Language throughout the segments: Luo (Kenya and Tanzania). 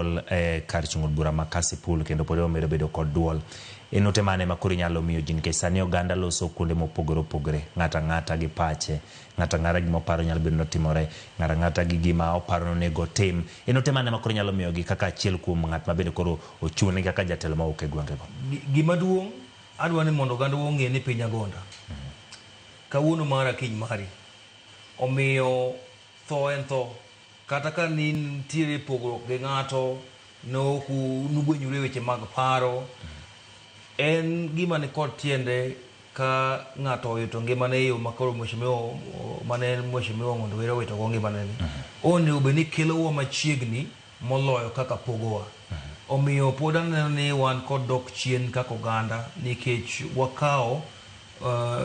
duol e kar chung' od bura ma Kasipul kendo pod omedo bedo kod duol. En ote mane ma koro inyalo miyo ji nikech sani oganda loso kuonde mopogore opogore, ng'ato ang'ata gi pache, ng'ato ang'ata gima oparo nyalo bedo ni otimore, ng'ato ang'ata gi gima oparo ni onego otim. En ote mane ma koro inyalo miyogi kaka achiel kuom ng'at ma bende koro ochung'negi kaka jatelo mawuok e gwengego? Gima duong' adwa ni mondo oganda wa ong'e ni piny agonda. Kawuono mara kiny mari. Omiyo tho en tho. Kata ka ni nitiere pogruok gi ng'ato, nugwenyuru e weche mag paro, en gima ni kod tiende ka ng'ato owito ngimane e yo ma koro mheshimiwa mane en mheshimiwa Ong'ondo Were owito go ngimane ni. Onego bed ni kelowa machiegni moloyo kaka pogowa. Omiyo pod aneno ni wan kod dok chien kaka oganda nikech wakawo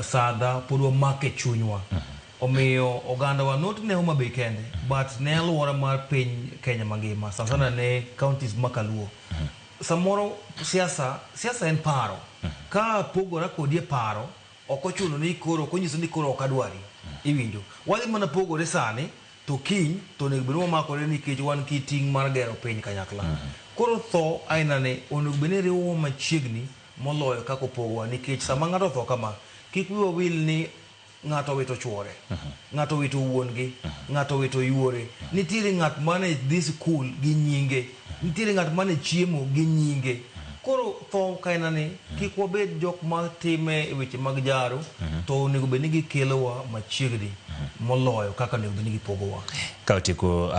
sadha pod wamako e chunywa. Omiyo ogandawa not ne Homa Bay kende but ne alwora mar piny Kenya mangima sana sana ne counties ma kaluo. Samoro siasa siasa en paro. Ka apogora kodi e paro ok ochuno ni koro ok onyiso ni koro ok adwari. Iwinjo. Wadhi mana pogore sani to kiny to onego bed ni wamakore nikech wan gi ting' mar gero piny kanyakla. Koro tho aina ni onego bed ni riwowa machiegni moloyo kaka opogowa nikech sama ng'ato otho kama kik wiwa wil ni ng'ato owito chuore, ng'ato owito wuon gi, ng'ato owito yuore. Nitiere ng'at mane dhi sikul gi nyinge, nitiere ng'at mane chiemo gi nyinge. Koro tho kaina ni kik wabed jok ma time e weche mag jaro to onego bed ni gikelowa machiegni moloyo kaka onego bed ni gipogowa. Ka otieko